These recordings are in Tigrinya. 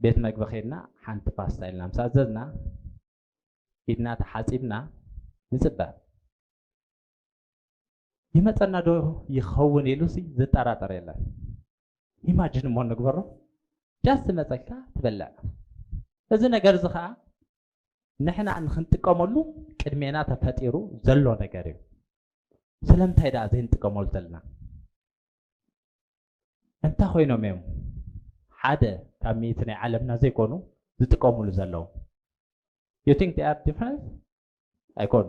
ቤት መግቢ ከይድና ሓንቲ ፓስታ ኢልና ምስ ኣዘዝና፣ ኢድና ተሓጺብና ንጽበ። ይመጸና ዶ ይኸውን ኢሉ ሲ ዝጠራጠር የለን። ኢማጂን እሞ ንግበሮ፣ ጃስት መጸካ ትበልዕ። እዚ ነገር እዚ ኸዓ ንሕና ንኽንጥቀመሉ ቅድሜና ተፈጢሩ ዘሎ ነገር እዩ። ስለምንታይ ደኣ ዘይንጥቀመሉ ዘለና? እንታይ ኮይኖም እዮም ሓደ ካብ ሚእቲ ናይ ዓለምና ዘይኮኑ ዝጥቀሙሉ ዘለዉ? You think they are different? ኣይኮኑ።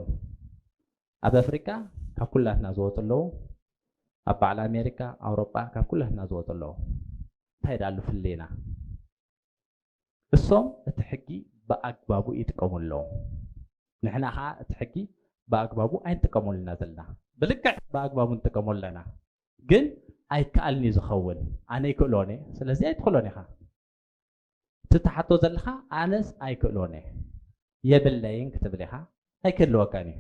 ኣብ ኣፍሪካ ካብ ኩላትና ዝወጡ ኣለዉ። ኣብ በዓል ኣሜሪካ፣ ኣውሮጳ ካብ ኩላትና ዝወጡ ኣለዉ። እንታይ ደኣ ኣሎ ፍልልይና? እሶም እቲ ሕጊ ብኣግባቡ ይጥቀሙ ኣለዉ። ንሕና ኸዓ እቲ ሕጊ ብኣግባቡ ኣይንጥቀመሉ ኢና ዘለና። ብልክዕ ብኣግባቡ ንጥቀመሉ ኣለና። ግን ኣይከኣልን እዩ ዝኸውን። ኣነ ይክእሎን እየ፣ ስለዚ ኣይትኽእሎን ኢኻ። እቲ ትሓቶ ዘለኻ ኣነስ ኣይክእሎን እየ፣ የብለይን ክትብል ኢኻ፣ ኣይክህልወካን እዩ።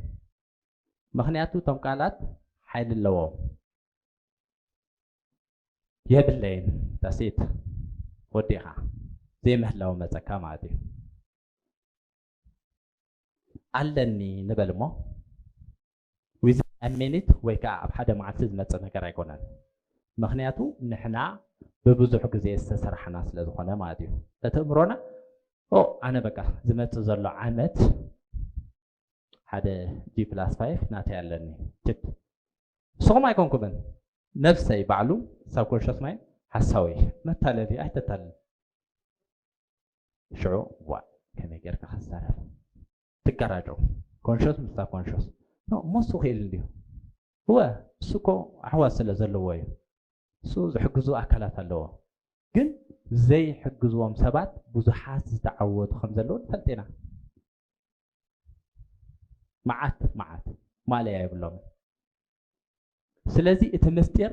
ምኽንያቱ እቶም ቃላት ሓይሊ ኣለዎም። የብለይን፣ that's it፣ ወዲእኻ፣ ዘይምህላው መጸካ ማለት እዩ። ኣለኒ ንበል እሞ፣ within a minute ወይ ከዓ ኣብ ሓደ መዓልቲ ዝመጽእ ነገር ኣይኮነን። ምኽንያቱ ንሕና ብብዙሕ ግዜ ዝተሰራሕና ስለ ዝኾነ ማለት እዩ። እቲ እምሮና፣ ኦ፣ ኣነ በቃ ዝመጽእ ዘሎ ዓመት ሓደ ጂ ፕላስ ፋይቭ ናተይ ኣለኒ፣ ችፕ። ንስኹም ኣይኮንኩምን፣ ነፍሰይ ባዕሉ ሳብኮንሸስ ማይንድ ሓሳዊ፣ መታለሊ፣ ኣይተታልል። ሽዑ ዋ፣ ከመይ ጌርካ ክትዛረብ? ትጋራጆ፣ ኮንሸስ ምስ ሳብኮንሸስ። ኖ፣ ሞሱ ክኢል እንድዩ። እወ፣ እሱ እኮ ኣሕዋት ስለ ዘለዎ እዩ። እሱ ዝሕግዙ ኣካላት ኣለዎ። ግን ዘይሕግዝዎም ሰባት ብዙሓት ዝተዓወቱ ከም ዘለዉ ንፈልጥ ኢና። መዓት፣ መዓት ማለያ የብሎምን። ስለዚ እቲ ምስጢር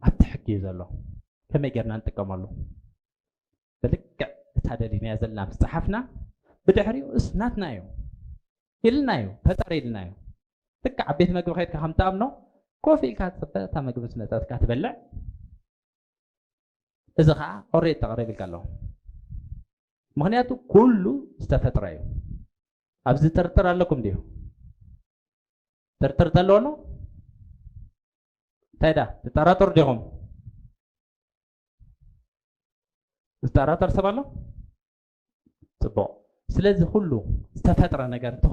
ኣብቲ ሕጊ እዩ ዘሎ። ከመይ ጌርና ንጥቀመሉ? ብልክዕ እታ ደሊናያ ዘለና ምስ ጸሓፍና፣ ብድሕሪኡ እስ ናትና እዩ ኢልና እዩ፣ ፈጣሪ ኢልና እዩ። ልክዕ ኣብ ቤት መግቢ ከይድካ ከም ትኣምኖ፣ ኮፍ ኢልካ ትጽበ፣ እታ መግቢ ምስ መጸትካ ትበልዕ። እዚ ኸዓ ኦሬዲ ተቐሪብልካ ኣሎ። ምኽንያቱ ኩሉ ዝተፈጥረ እዩ። ኣብዚ ጥርጥር ኣለኩም ድዩ? ጥርጥር ተለዎ ኣሎ? እንታይ ዳ ትጠራጠሩ ዲኹም? ዝጠራጠር ሰብ ኣሎ? ጽቡቕ። ስለዚ ኩሉ ዝተፈጥረ ነገር እንተኾ